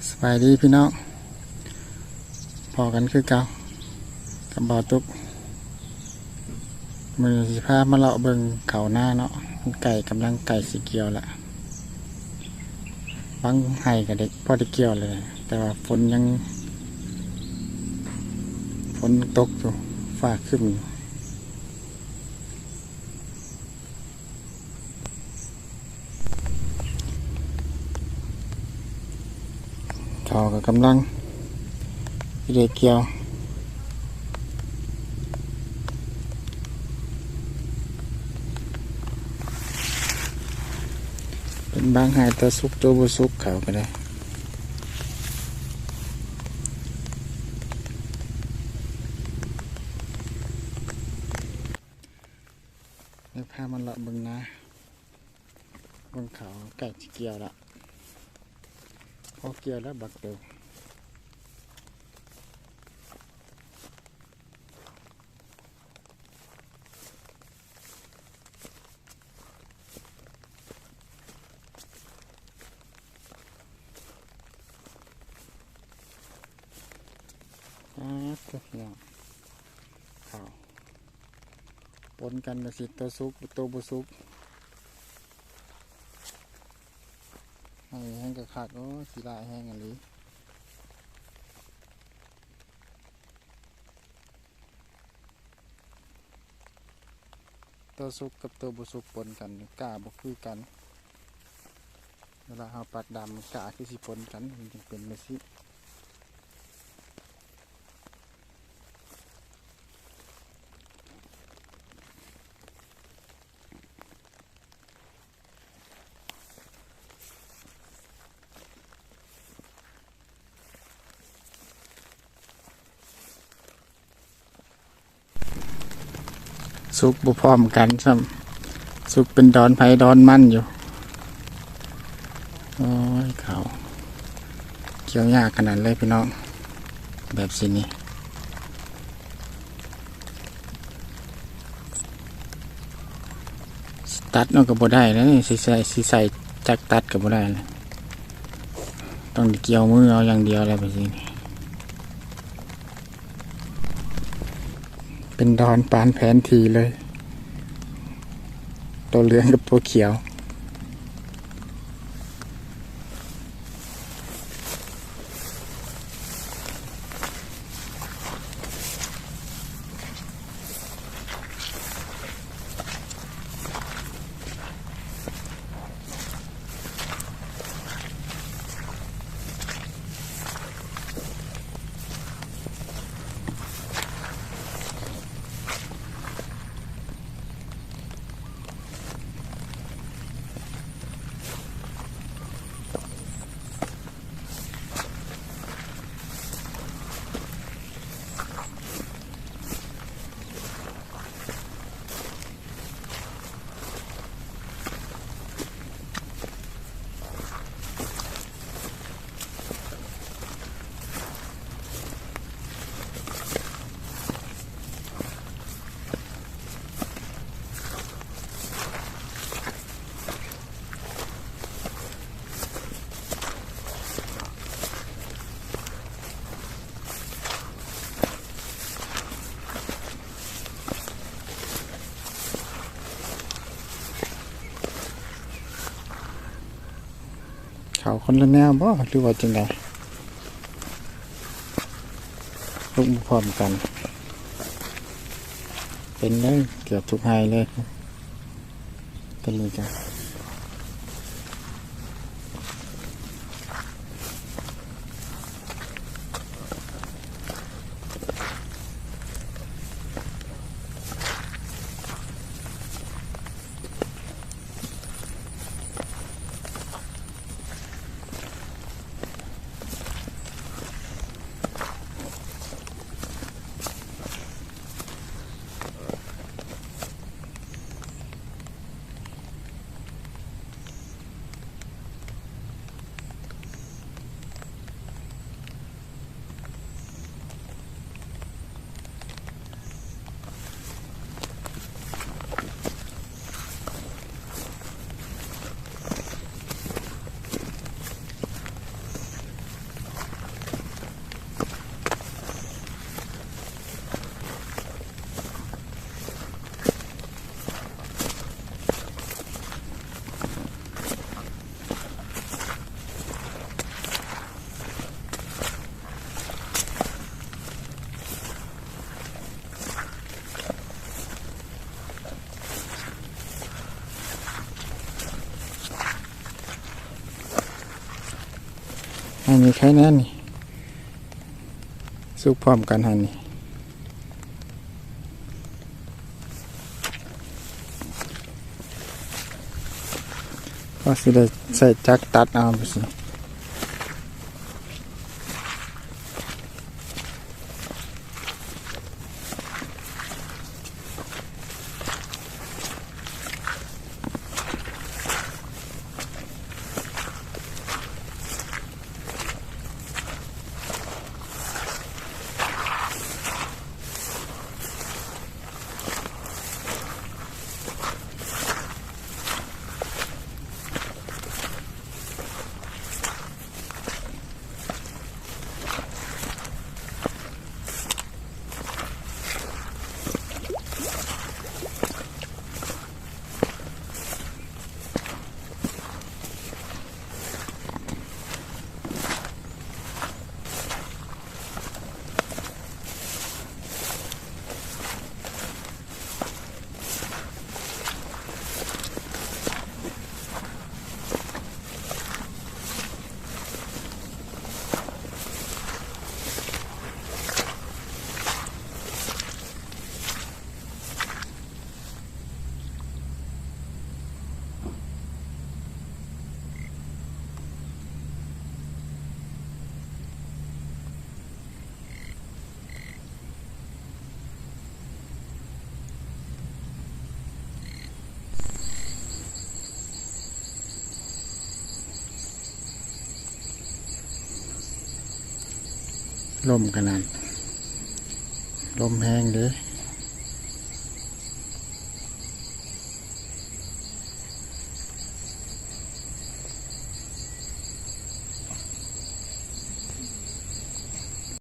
ສະບາຍດີພີ່ນ້ອງ ພໍ້ກັນຄືເກົ່າກັບບ່າວຕຸກ. ມື້ນີ້ຊິພາມາເລາະເບິ່ງເຂົ້ານາເນາະ, ມັນໃກ້ ກຳລັງໃກ້ຊິກ່ຽວແລ້ວ. ບາງໄຮ່ກໍໄດ້ ພໍໄດ້ກ່ຽວແລ້ວ ແຕ່ວ່າຝົນຍັງ ຝົນຕົກຢູ່ ຟ້າຄຶ້ມຢູ່. ເຂົາກໍກຳລັງຊິໄດ້ກ່ຽວ. ເປັນບາງໄຮ່ຕົວສຸກຕົວບໍ່ສຸກ ເຂົາກໍໄດ້. ແລ້ວພາມາເລາະເບິ່ງນາ ເບິ່ງເຂົາໃກ້ຊິກ່ຽວແລ້ວ. ພໍກ່ຽວແລ້ວບັກໂຕ. ປາດໂທ້ ພີ່ນ້ອງ ເຂົ້າ ປົນກັນຈັ່ງຊີ້ ໂຕສຸກ ໂຕບໍ່ສຸກ. ໃຫ້ແຮງຄັກໆ ໂອ້ຍ ຂີ້ລ້າຍແຮງອີ່ຫຼີ. ໂຕສຸກກັບໂຕບໍ່ສຸກປົນກັນ ກ້າບໍ່ຄືກັນ. ເວລາເຮົາປັກດຳ ກ້າຄືຊິປົນກັນ ມັນຈຶ່ງເປັນແບບຊີ້. ສຸກບໍ່ພ້ອມກັນຊ້ຳ ສຸກເປັນດອນໃຜດອນມັນຢູ່. ໂອ້ຍ ເຂົ້າກ່ຽວຍາກຂະໜາດເລີຍພີ່ນ້ອງ ແບບຊີ້ນີ້. ຕັດເອົາກໍບໍ່ໄດ້ແລ້ວນີ້ ຊິໃຊ້ ຊິໃຊ້ຈັກຕັດກໍບໍ່ໄດ້ແລ້ວ ຕ້ອງໄດ້ກ່ຽວມືເອົາຢ່າງດຽວແລ້ວບັດນີ້. ເປັນດອນປານແຜນທີ່ເລີຍ ຕົວເຫຼືອງກັບຕົວຂຽວ. ເຂົ້າຄົນລະແນວບໍ່ ຫຼືວ່າຈັ່ງໃດ? ລຸກບໍ່ພ້ອມກັນ ເປັນເລີຍ ເກືອບທຸກໄຮ່ເລີຍ ຕົວນີ້ກະ. ເ ອັນນີ້ໄຄແນ່ນີ້ ສຸກພ້ອມກັນຫັ້ນນີ້ ກໍຊິໄດ້ໃຊ້ຈັກຕັດເອົາ ລົມຂະໜາດ ລົມແຮງເດ້.